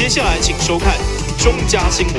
接下來請收看中嘉新聞。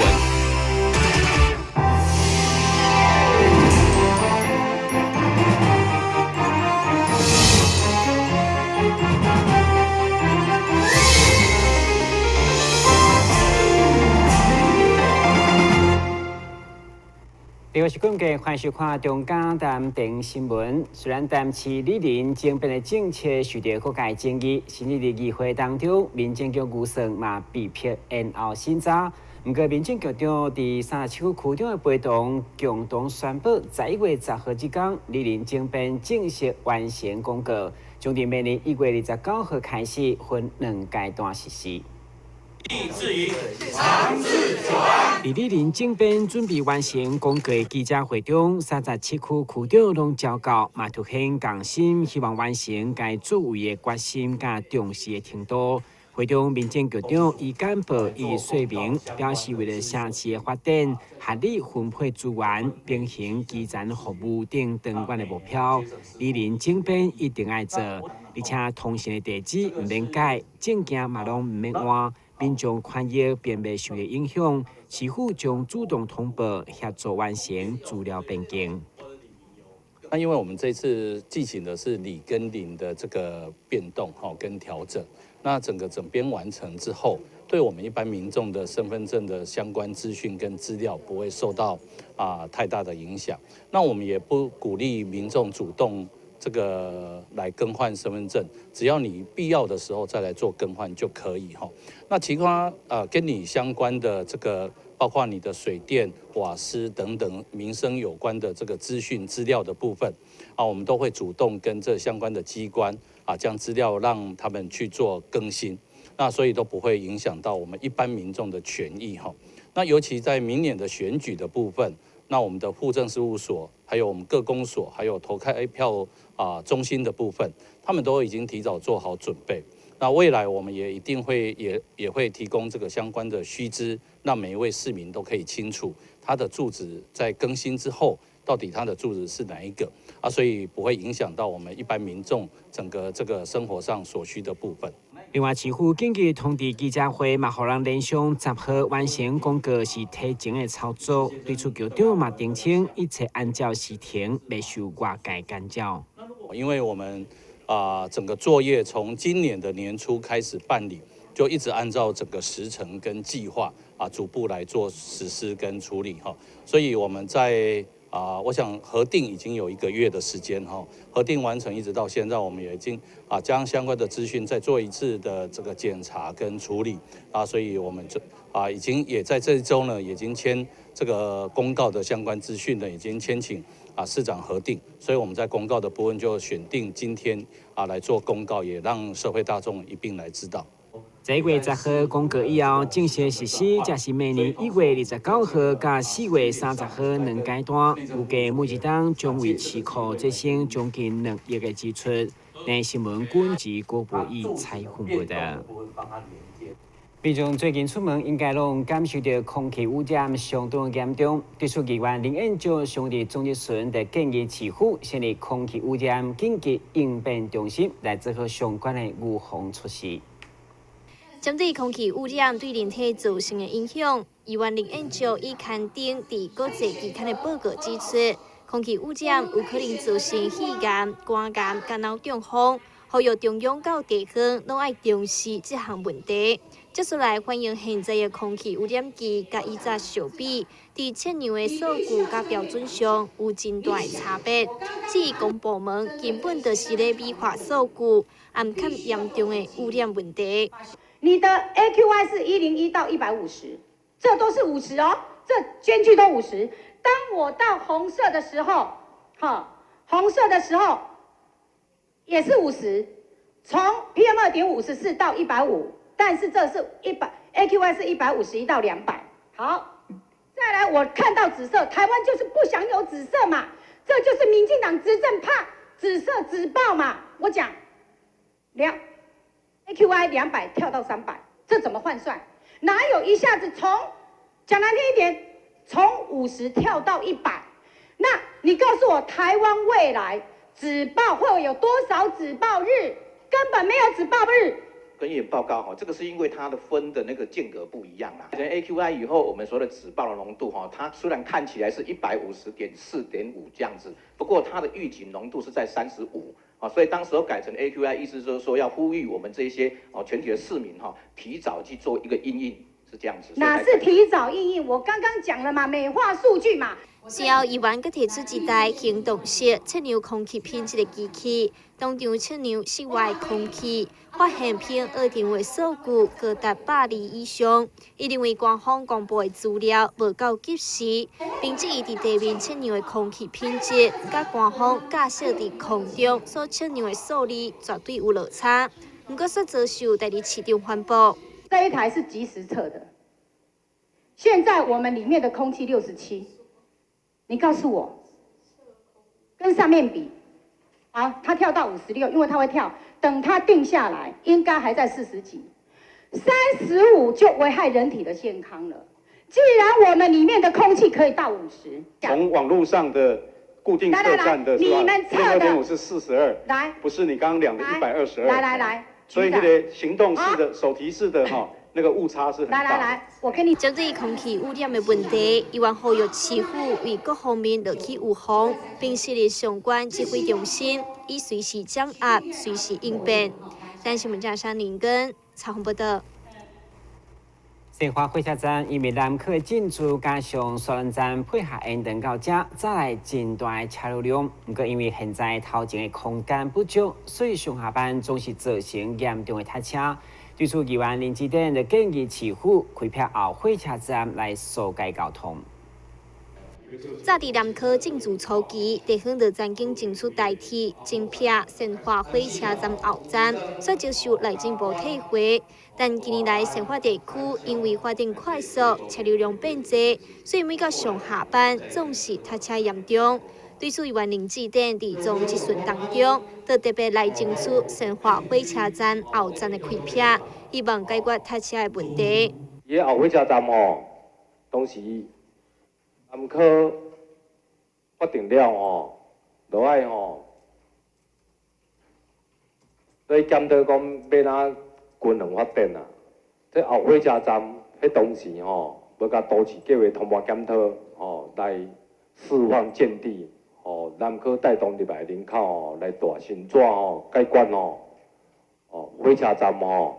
另外是今日欢迎收看中嘉台电新闻。虽然台南市里林整编的政策受到各界争议，甚至伫议会当中，民政局预算嘛被迫延后审查。毋过，民政局长伫37区区长的陪同，共同宣布，11月10号这工，里林整编正式完成公告，将伫明年1月29号开始分两阶段实施。长治久安。伫里林整编准备完成公告的记者会中，37区区长拢昭告，嘛凸显共心，希望完成该作为的决心佮重视的程度。会中民政局长余简报伊说明，表示为了城市的发展，合理分配资源，平衡基层服务等长远的目标，里林整编一定爱做，而且通信的地址毋免改，证件嘛拢毋免换。民众权益并袂受到影响，市府将主动通报协助完成资料变更。那因为我们这次进行的是里跟邻的这个变动哈跟调整，那整个整编完成之后，对我们一般民众的身份证的相关资讯跟资料不会受到太大的影响。那我们也不鼓励民众主动这个来更换身份证，只要你必要的时候再来做更换就可以哈。那其他跟你相关的这个，包括你的水电、瓦斯等等民生有关的这个资讯资料的部分啊，我们都会主动跟这相关的机关啊，将资料让他们去做更新。那所以都不会影响到我们一般民众的权益哈。那尤其在明年的选举的部分，那我们的户政事务所，还有我们各公所，还有投开票中心的部分，他们都已经提早做好准备。那未来我们也一定会也会提供这个相关的须知，让每一位市民都可以清楚他的住址在更新之后，到底他的住址是哪一个啊，所以不会影响到我们一般民众整个这个生活上所需的部分。另外，市府紧急通知记者会，嘛，予人联想10号完成公告是提前的操作。对此，局长嘛澄清，一切按照时程，袂受外界干扰。因为我们整个作业从今年的年初开始办理，就一直按照整个时程跟计划逐步来做实施跟处理哈。所以我们在我想核定已经有一个月的时间哈，核定完成一直到现在，我们也已经将相关的资讯再做一次的这个检查跟处理啊，所以我们这已经也在这一周呢，已经签这个公告的相关资讯呢，已经签请市长核定，所以我们在公告的部分就选定今天来做公告，也让社会大众一并来知道。11月10号公告以后，正式实施，才是明年1月29号佮4月30号两阶段。预计每一冬将为市库节省将近2亿的支出。台新闻军事郭博义采访报道。民众最近出门应该拢感受到空气污染相当严重。对此，议员林彦卓上日总质询就建议市府设立空气污染紧急应变中心，来做好相关的预防措施。针对空气污染对人体造成的影响，议员林彦卓已刊登伫国际期刊的报告指出，空气污染有可能造成肺癌、肝癌、佮脑中风，呼吁中央到地方拢爱重视这项问题。接下来反映现在的空气污染计佮以前相比，伫测量的数据佮标准上有真大的差别。至于公部门根本就是咧美化数据，掩盖严重的污染问题。你的 AQI 是101到150，这都是五十哦，这间距都五十。当我到红色的时候，哈，红色的时候也是五十，从 PM 2.5 54到150，但是这是一百 AQI 是151到200。好，再来我看到紫色，台湾就是不想有紫色嘛，这就是民进党执政怕紫色紫爆嘛。我讲两。AQI 200跳到300，这怎么换算？哪有一下子从讲难听一点，从50跳到100？那你告诉我，台湾未来紫爆会有多少紫爆日？根本没有紫爆日。跟議員報告哈，這個是因為它的分的那個間隔不一樣啦。成 AQI 以後，我們所有的紫爆的濃度哈，它雖然看起來是150.4.5這樣子，不過它的預警濃度是在35啊，所以當時候改成 AQI，意思就是說要呼籲我們這些哦全體的市民哈，提早去做一個因應，是這樣子。哪是提早因應？我剛剛講了嘛，美化數據嘛。隨後，議員閣提出一台行動式測量空氣品質的機器，當場測量室外空氣，發現 PM2.5的數據高達120以上。伊認為官方公布的資料無夠及時，並質疑佇地面測量的空氣品質，佮官方架設佇空中所測量的數字絕對有落差。毋過，煞遭受代理市長反駁。這一台是即時測的，現在我們裡面的空氣67。你告訴我，跟上面比，好，它跳到56，因為它會跳。等它定下來，應該還在40幾，35就危害人體的健康了。既然我們裡面的空氣可以到50，從網路上的固定測站的，你們測的2.5是42，來，不是你剛剛量的122。來來來，所以那個行動式的、手提式的哈。那個誤差是很大。來來來，我跟你針對空氣污染的問題，議員呼籲市府為各方面落去預防，並設立相關指揮中心，以隨時掌握、隨時應變。台視新聞記者林根采訪報道。善化火車站因為南科進駐，加上雙連站配合延長到遮，帶來真大的車流量。毋過因為現在頭前的空間不足，所以上下班總是造成嚴重的塞車。對此，議員林智典就建議市府開闢後火車站來疏解交通。早佇南科進駐初期，地方就曾經爭取代替增闢善化火車站後站，煞遭受內政部退回。但近年來善化地區因為發展快速，車流量變濟，所以每到上下班總是塞車嚴重。對此，議員林智典佇總質詢當中，就特別來爭取善化火車站後站的開闢，希望解決塞車的問題。伊個後火車站吼，當時南科發展了吼，就愛吼，咧檢討講欲按怎均衡發展啊。這後火車站，彼當時吼，欲共都市計劃通盤檢討吼，來釋放建地，吼南科帶動入來人口吼，來大新紙吼解決吼，哦火車站吼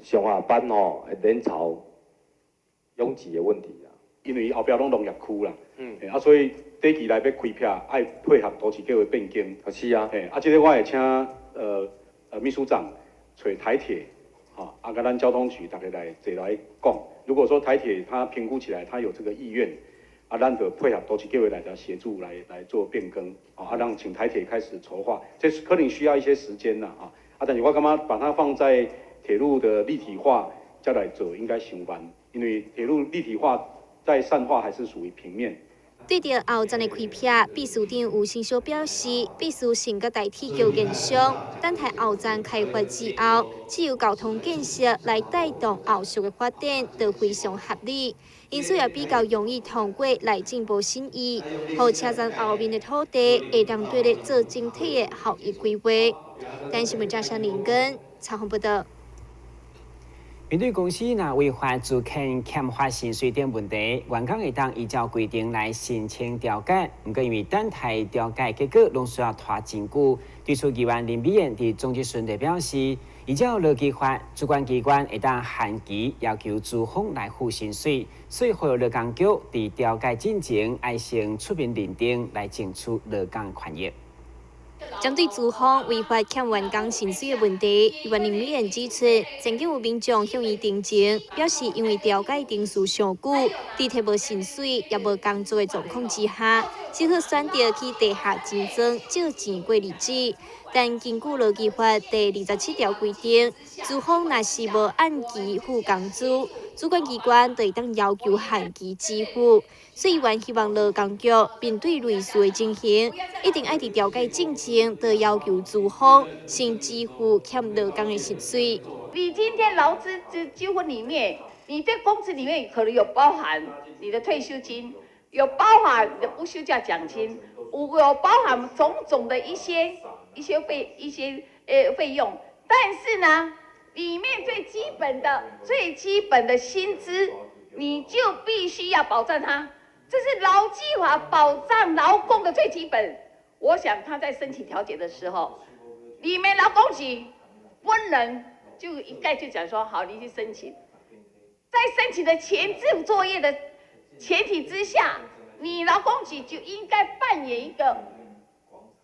上下班吼人潮擁擠的問題啊。因為後壁攏農業區啦，啊，所以短期內欲開闢，愛配合都市計劃變更。是啊。嘿，啊，這個我會請秘書長揣台鐵，吼，啊，佮咱交通局逐家來坐來講。如果說台鐵他評估起來，他有這個意願，啊，咱就配合都市計劃來協助來做變更，啊，讓請台鐵開始籌劃，這是可能需要一些時間啦，啊，啊，但是我感覺把它放在鐵路的立體化再來做，應該傷慢，因為鐵路立體化在善化還是屬於平面。對著後站的開闢，秘書長吳新修表示，必須先佮台鐵局研商，等待後站開發之後，只有交通建設來帶動後續的發展，就非常合理。因此也比較容易通過內政部審議，予車站後面的土地會當對咧做整體的效益規劃。台視新聞記者林根采訪報道。面對公司若違法資遣欠發薪水等問題，員工會當依照規定來申請調解。毋過因為等待調解結果，攏需要拖真久。對此，議員林美燕佇總質詢內表示，依照勞基法，主管機關會當限期要求資方來付薪水，所以呼籲勞工局佇調解進前，愛先出面認定來爭取勞工權益。針對資方違法欠員工薪水的問題，議員林美燕指出，曾經有民眾向伊陳情，表示因為調解程序上久，佇提無薪水也無工作的狀況之下，只好選擇去地下錢莊借錢過日子。但根據勞基法第27條規定，資方若是無按期付工資，主管機關就會當要求限期支付。所以，議員希望勞工局面對類似的情形，一定愛佇調解進前，就要求資方先支付欠勞工的薪水。你今天勞資之糾紛裡面，你的工資裡面可能有包含你的退休金，有包含你的不休假獎金，有包含種種的一些費用。但是呢，裡面最基本的、最基本的薪資，你就必須要保障他，這是勞基法保障勞工的最基本。我想他在申請調解的時候，裡面勞工局不能就一概就講說好，你去申請，在申請的前置作業的前提之下，你勞工局就應該扮演一個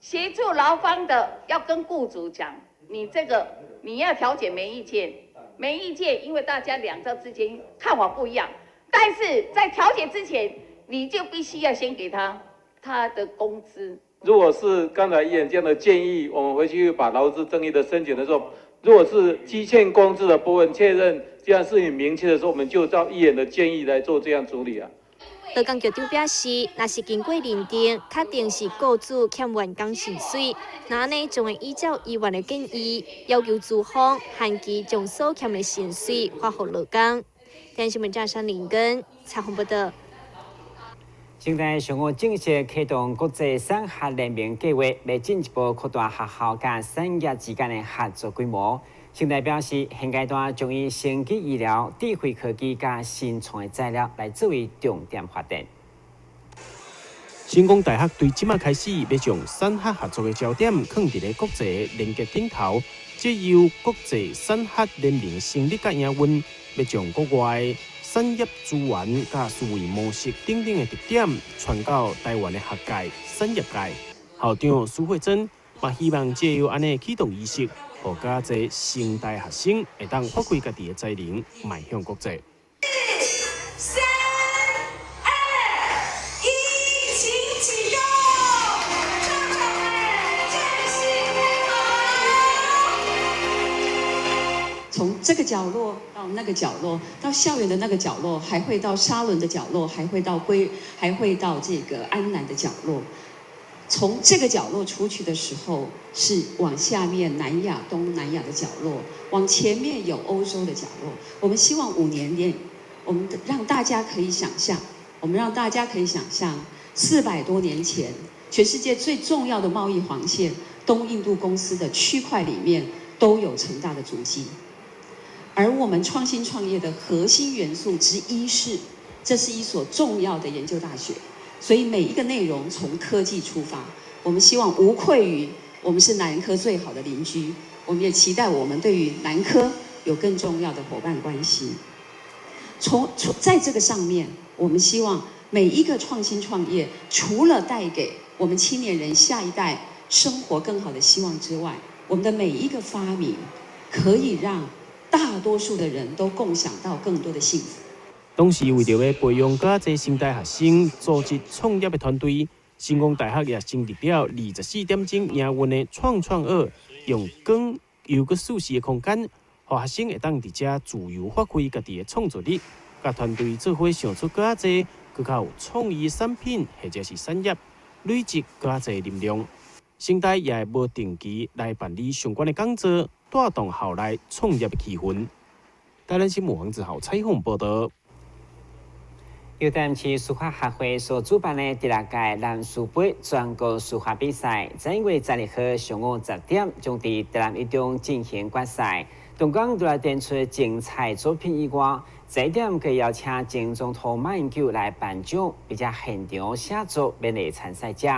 協助勞方的，要跟雇主講，你這個你要調解沒意見，沒意見，因為大家兩造之間看法不一樣，但是在調解之前，你就必須要先給他他的工資。如果是剛才議員這樣的建議，我們回去把勞資爭議的申請的時候，如果是積欠工資的部分確認這樣事情明確的時候，我們就照議員的建議來做這樣處理啊。勞工局長表示，若是經過認定，確定是雇主欠員工薪水，那按呢將會依照議員的建議，要求資方限期將所欠的薪水發予勞工。電視新聞張山林根採訪報導。現在上午正式啟動國際產學聯盟計劃，欲進一步擴大學校佮產業之間的合作規模。成大表示，現階段將以生技醫療、智慧科技佮新創的材料來作為重點發展。成功大學對這馬開始，欲將產學合作的焦點放佇咧國際連結頂頭，藉由國際產學聯盟成立佮營運，欲將國外產業資源佮思維模式等等的特點傳到台灣的學界、產業界。校長蘇慧珍嘛希望藉由按呢啟動儀式，予較濟成大學生會當發揮家己的才能，邁向國際。 3、2、1，請啟動！創創二正式開跑。從這個角落到那個角落，到校園的那個角落，還會到沙崙的角落，還會到歸，還會到這個安南的角落。從這個角落出去的時候，是往下面南亞、東南亞的角落，往前面有歐洲的角落。我們希望5年內，我們讓大家可以想象，我們讓大家可以想象，400多年前，全世界最重要的貿易航線東印度公司的區塊裡面都有成大的足跡。而我們創新創業的核心元素之一是，這是一所重要的研究大學。所以每一個內容從科技出發，我們希望無愧於我們是南科最好的鄰居，我們也期待我們對於南科有更重要的夥伴關係。從在這個上面，我們希望每一個創新創業，除了帶給我們青年人下一代生活更好的希望之外，我們的每一個發明，可以讓大多數的人都共享到更多的幸福。同時為著欲培養較濟成大學生組織創業的團隊，成功大學也成立了24點鐘營運的創創學，用光又閣舒適的空間，予學生會當佇遮自由發揮家己的創造力，佮團隊做伙想出較濟、閣較有創意的產品或者是產業，累積較濟能量。成大也會無定期來辦理相關的講座，帶動校內創業的氣氛。台南新聞黃子豪採訪報導。由台南市書法學會所主辦的第六屆南書杯全國書法比賽，在1月12號上午10點，將佇台南一中進行決賽。同工除了展出精彩作品以外，這點閣邀請前總統馬英九來頒獎，並且現場寫作勉勵參賽者。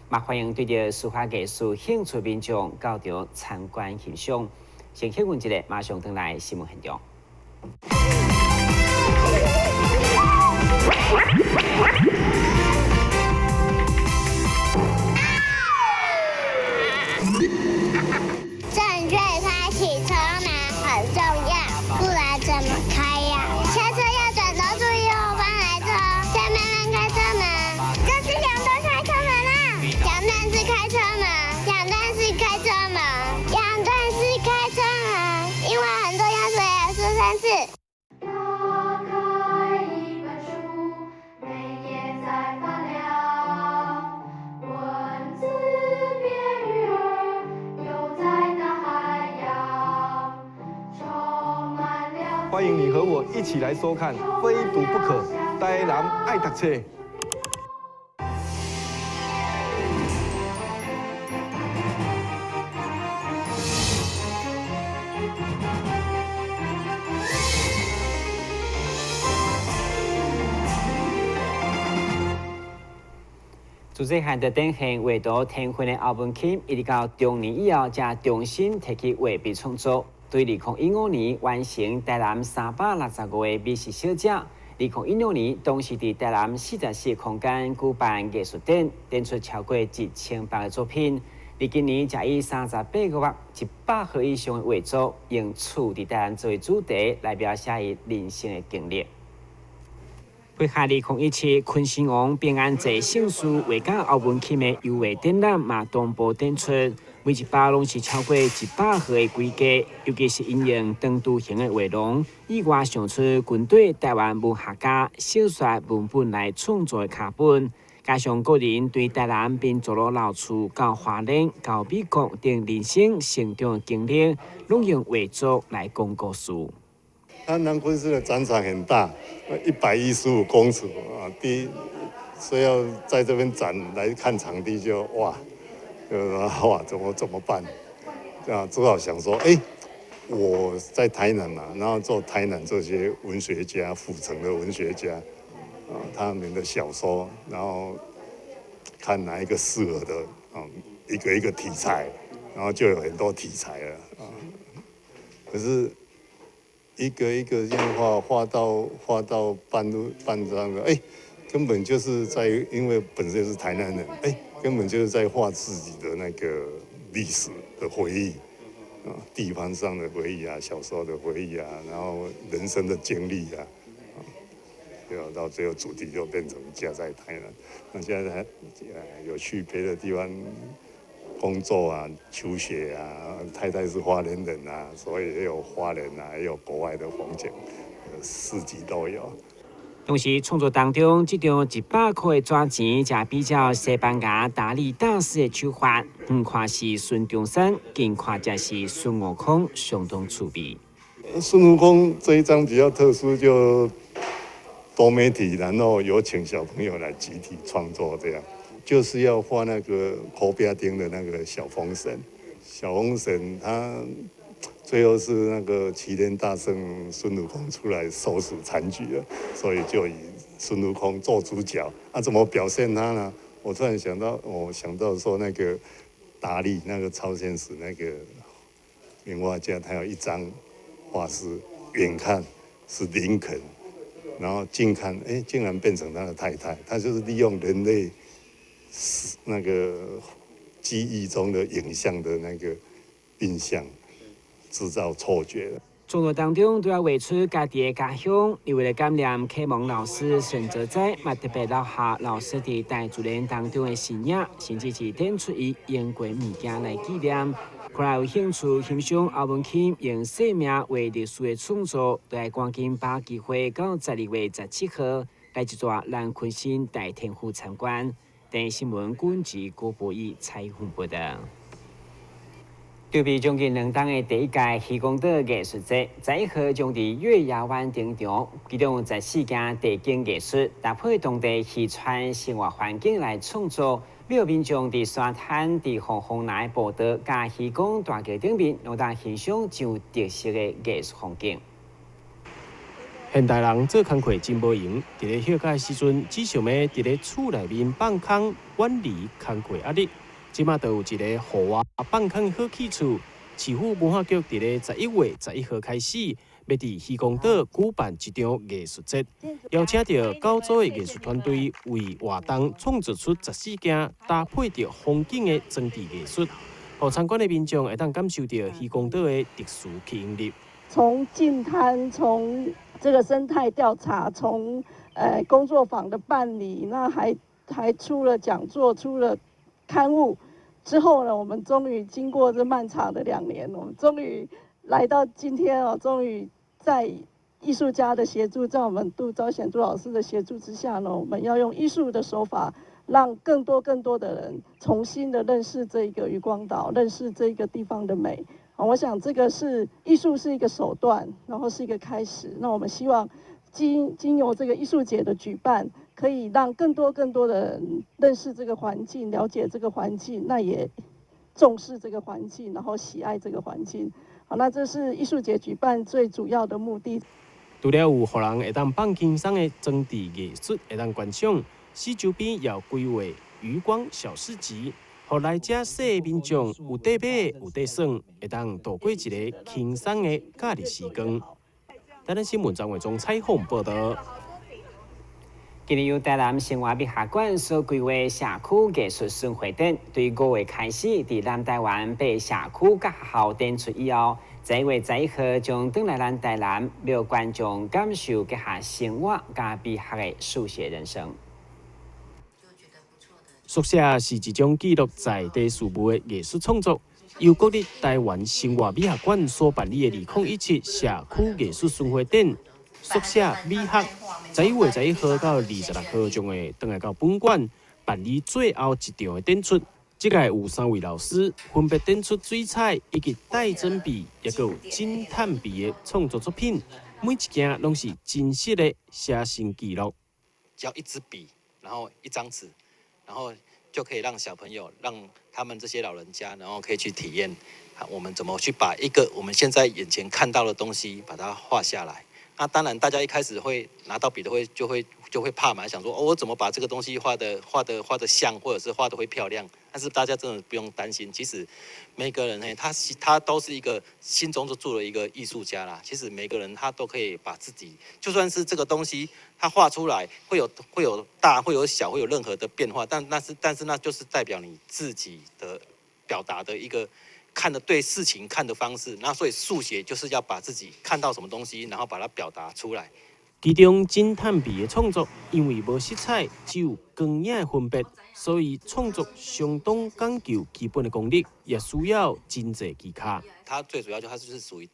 嘛歡迎對著書法藝術興趣民眾到場參觀欣賞。先歇睏一下，馬上轉來新聞現場。正確開啟車門很重要，不然怎麼開呀？下車要轉頭注意後方來車，再慢慢開車門。這是兩段開車門啦，兩段式開車門，兩段式開車門，兩段式開車門，因為很重要，所以要說3次。歡迎你和我一起來收看《非讀不可》，台南愛讀冊。自細漢就展現畫圖天分的歐文欽，一直到中年以後，才重新提起畫筆創作。對2015年完成台南365個美食小食。2016年，當時佇台南44空間舉辦藝術展，展出超過1800個作品。而今年，才以38個月100號以上的畫作，用厝佇台南作為主題來描寫伊人生的經歷。配合2017鯤鯓王平安祭盛事，畫家歐文欽的油畫展覽嘛同步展出，每一包攏是超過100號的規格，尤其是𪜶用長雛形的畫廊，意外想出軍隊台灣文學家小說文本來創作的卡本，加上個人對台南民族路老厝到花蓮到美國等人生成長的經歷，攏用畫作來講故事。它南鯤鯓的展場很大，115公尺啊，第一，所以要在這邊展來看場地就哇，就說哇怎麼辦？啊，只好想說，哎，我在台南嘛，然後做台南這些文學家、府城的文學家，啊，他們的小說，然後看哪一個適合的，啊，一個一個題材，然後就有很多題材了，啊，可是，一個一個這樣畫，畫到半路半張的，哎，根本就是在，因為本身是台南人，哎，根本就是在畫自己的那個歷史的回憶，啊，地方上的回憶啊，小時候的回憶啊，然後人生的經歷啊，啊，到最後主題就變成家在台南。那現在有去別的地方工作啊，求學啊，太太是花蓮人啊，所以也有花蓮啊，也有國外的風景，四季都有。同時創作當中，這張100塊的紙錢，才比較西班牙達利大師的手法，遠看是孫中山，近看則是孫悟空，相當趣味。孫悟空這一張比較特殊，就多媒體，然後有請小朋友來集體創作，這樣。就是要畫那個苦餅頂的那個小風神，小風神他最後是那個齊天大聖孫悟空出來收拾殘局了，所以就以孫悟空做主角。那怎麼表現他呢？我突然想到，我想到說那個達利那個超現實那個名畫家，他有一張畫是遠看是林肯，然後近看，哎，竟然變成他的太太。他就是利用人類是那個記憶中的影像的那個印象，製造錯覺。創作當中都要畫出家己的家鄉，伊為了感念啟蒙老師孫哲哉，嘛特別留下老師佇大自然當中的身影，甚至是展出伊用過物件來紀念。看來有興趣欣賞歐文欽用生命畫歷史的創作，就愛趕緊把握機會到12月17號來這座南鯤鯓大天府參觀。電視新聞軍事郭博義採訪報道。籌備將近2冬的第一屆漁光島藝術節，11號將佇月牙灣登場，其中14件地景藝術搭配當地漁村生活環境來創作，予民眾佇沙灘、佇防風林步道、佮漁港大橋頂面，攏當欣賞上特色的藝術風景。現代人做工課真無閒，佇咧歇假的時陣，只想欲佇咧厝內面放空，遠離工課壓力。這馬就有一個戶外放空的好去處。市府文化局佇咧11月11號開始，欲佇漁光島舉辦一場藝術節，邀請著九組的藝術團隊為活動創作出14件搭配著風景的裝置藝術，予參觀的民眾會當感受著漁光島的特殊吸引力。從淨灘，從這個生態調查，從工作坊的辦理，那還出了講座，出了刊物之後呢，我們終於經過這漫長的2年，我們終於來到今天哦，終於在藝術家的協助，在我們杜昭顯杜老師的協助之下呢，我們要用藝術的手法，讓更多更多的人重新的認識這個漁光島，認識這個地方的美。我想這個是藝術是一個手段，然後是一個開始。那我們希望經由這個藝術節的舉辦，可以讓更多更多的人認識這個環境，了解這個環境，那也重視這個環境，然後喜愛這個環境。好，那這是藝術節舉辦最主要的目的。除了有予人會當放輕鬆的裝置藝術會當觀賞，四周邊也有規劃漁光小市集，予來遮踅的民眾有得買有得耍，會當度過一个輕鬆的假日時光。台南新聞張偉忠採訪報導。今日由台南生活美學館所規劃社區藝術巡迴展，對5月開始佇南台灣八社區佮學校展出以後，11月11號將轉來咱台南，予觀眾感受結合生活佮美學的速寫人生。速寫是一種記錄在地事物的藝術創作，由國立台灣生活美學館所辦理的2017社區藝術巡迴展。速寫美學，11月11號到26號將會轉來到本館辦理最後一場的展出。這屆有三位老師分別展出水彩以及帶針筆，抑閣有偵探筆的創作作品，每一件攏是真實的寫生記錄。只要一支筆，然後一張紙，然後就可以讓小朋友、讓他們這些老人家，然後可以去體驗，我們怎麼去把一個我們現在眼前看到的東西，把它畫下來。那當然，大家一開始會拿到筆的會就會怕嘛，想說哦，我怎麼把這個東西畫得像，或者是畫得會漂亮？但是大家真的不用擔心，其實每個人呢，他都是一個心中就住了一個藝術家啦。其實每個人他都可以把自己，就算是這個東西，他畫出來會有大，會有小，會有任何的變化，但是那就是代表你自己的表達的一個。看的對事情看的方式，那所以速寫就是要把自己看到什麼東西，然後把它表達出來。其中偵探筆的創作，因為無色彩，只有光影的分別，所以創作相當講究基本的功力，也需要真濟技巧。它最主要就它就是屬於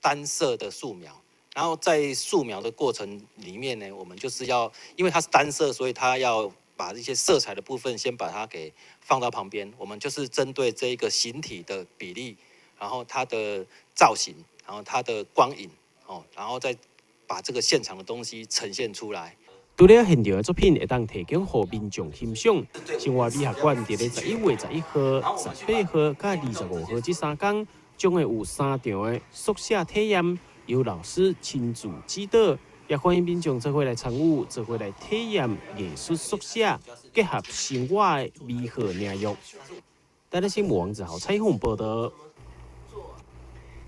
單色的素描，然後在素描的過程裡面呢，我們就是要，因為它是單色，所以它要把一些色彩的部分先把它給放到旁邊，我們就是針對這一個形體的比例，然後它的造型，然後它的光影，哦，然後再把這個現場的東西呈現出來。除了現場的作品會當提供予民眾欣賞，生活美學館佇咧11月11號、18號佮25號這三工，將會有三場的速寫體驗，由老師親自指導。也歡迎民眾做伙來參與，做伙來體驗藝術速寫結合生活的美好領域。台南新聞王子豪採訪報導。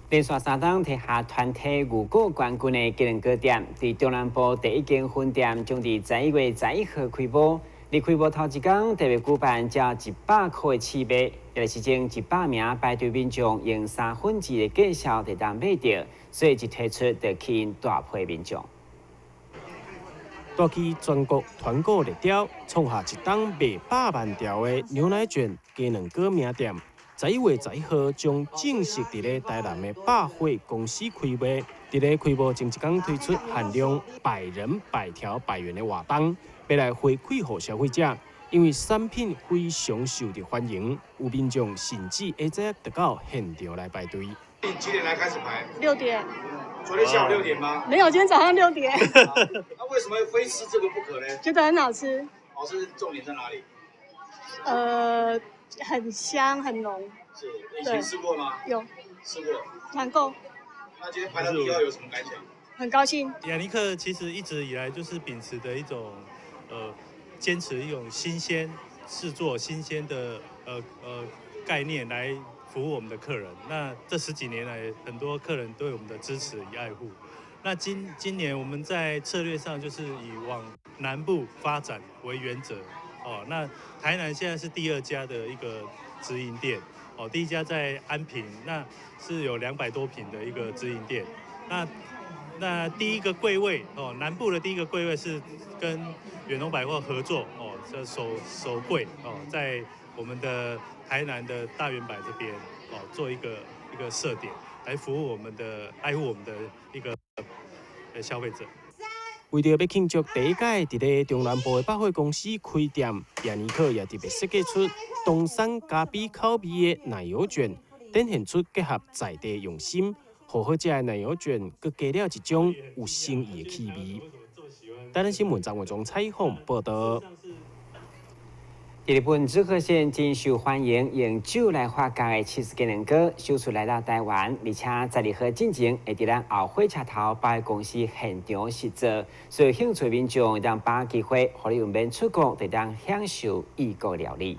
連續三冬提下團體牛股冠軍的雞卵糕店，佇中南部第一間分店將佇11月11號開幕。佇開幕頭一工，特別舉辦價100箍的試賣，也是前100名排隊民眾用2/3的價數就當買著，所以一推出就吸引大批民眾。帶起全國團購熱潮，創下一冬賣百萬條的牛奶捲雞卵糕名店，11月11號將正式佇咧台南的百貨公司開賣。佇咧開幕前一工推出限量百人百條百元的活動，欲來回饋予消費者。因為產品非常受著歡迎，有民眾甚至下早就到現場來排隊。你幾點來開始排？6點。昨天下午6點嗎？沒有，今天早上6點。那為什麼非吃這個不可呢？覺得很好吃。好吃重點在哪裡？很香很濃。是，以前吃過嗎？有。吃過。團購。那今天排到第二有什麼感想？很高興。亞尼克其實一直以來就是秉持的一種，堅持一種新鮮製作、新鮮的概念來服務我們的客人。那這十幾年來，很多客人對我們的支持與愛護。那今年我們在策略上就是以往南部發展為原則。哦，那台南現在是第二家的一個直營店。哦，第一家在安平，那是有200多坪的一個直營店。那第一個櫃位哦，南部的第一個櫃位是跟遠東百貨合作哦，這首櫃哦，在我們的台南的大遠百這邊哦，做一個設點，來服務我們的愛護我們的一個消費者。為著欲慶祝第一屆佇咧中南部的百貨公司開店，亞尼克也特別設計出東山咖啡口味的奶油捲，展現出結合在地用心，予好食的奶油捲，閣加了一種有誠意的氣味。台南新聞張偉忠採訪報導。日本滋贺县真受欢迎，用酒来发酵的起司鸡卵糕，首次来到台湾，而且12号进前会伫咱后火车头百货公司现场试做，所以有兴趣民众会当把握机会，予你毋免出国，就当享受异国料理。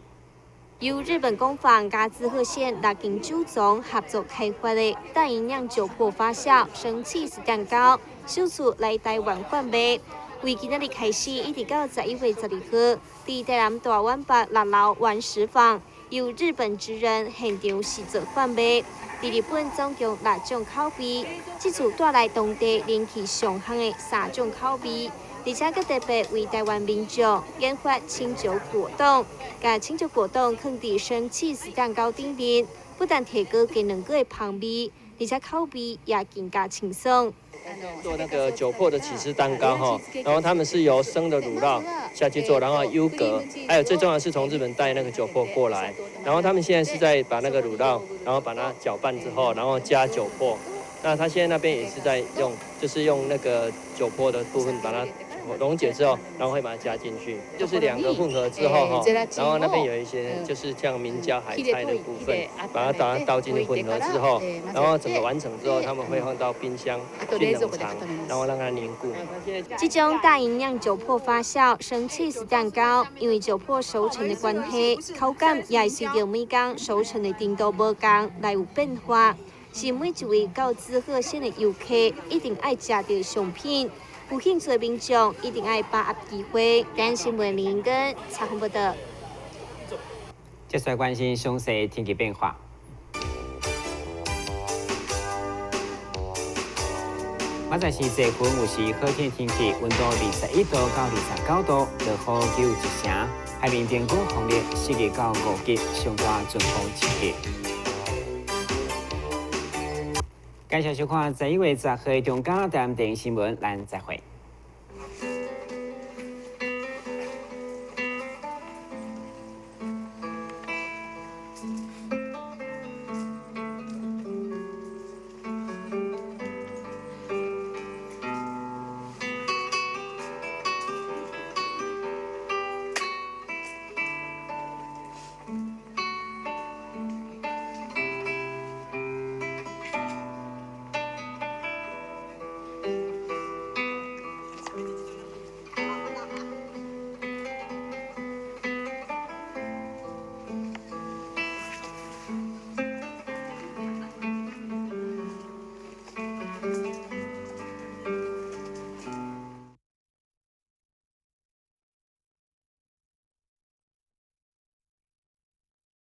由日本工坊佮滋贺县六间酒庄合作开发的单营酿酒粕发酵生起司蛋糕，首次来台湾贩卖。为今仔日开始，一直到11月12号，伫台南大湾北六楼原石坊，由日本职人现场试做贩卖。伫日本总共六种口味，这次带来当地人气上夯的三种口味，而且阁特别为台湾民众研发清酒果冻，共清酒果冻囥伫生起司蛋糕顶面，不但提高鸡卵糕的芳味，而且口味也更加清爽。做那个酒粕的起司蛋糕哈，然后他们是由生的乳酪下去做，然后优格，还有最重要的是从日本带那个酒粕过来，然后他们现在是在把那个乳酪，然后把它搅拌之后，然后加酒粕。那他现在那边也是在用，就是用那个酒粕的部分把它溶解之后，然后会把它加进去，就是两个混合之后哈，然后那边有一些就是像明胶海菜的部分，把它倒进去混合之后，然后整个完成之后，他们会放到冰箱去冷藏，然后让它凝固。这种大营酿酒粕发酵生起司蛋糕，因为酒粕熟成的关系，口感也会随著每工熟成的程度无仝来有变化。是每一位到滋贺县的游客一定爱食著上品。有兴趣的民众一定爱把握机会。台新闻林根采访报道。接下来关心详细天气变化。明仔是济云，有时好天天气，温度21度到29度，落雨只有一成。海面平均风力4级到5级，上大阵风7级。感谢收看11月10号中嘉台电视新闻，咱再会。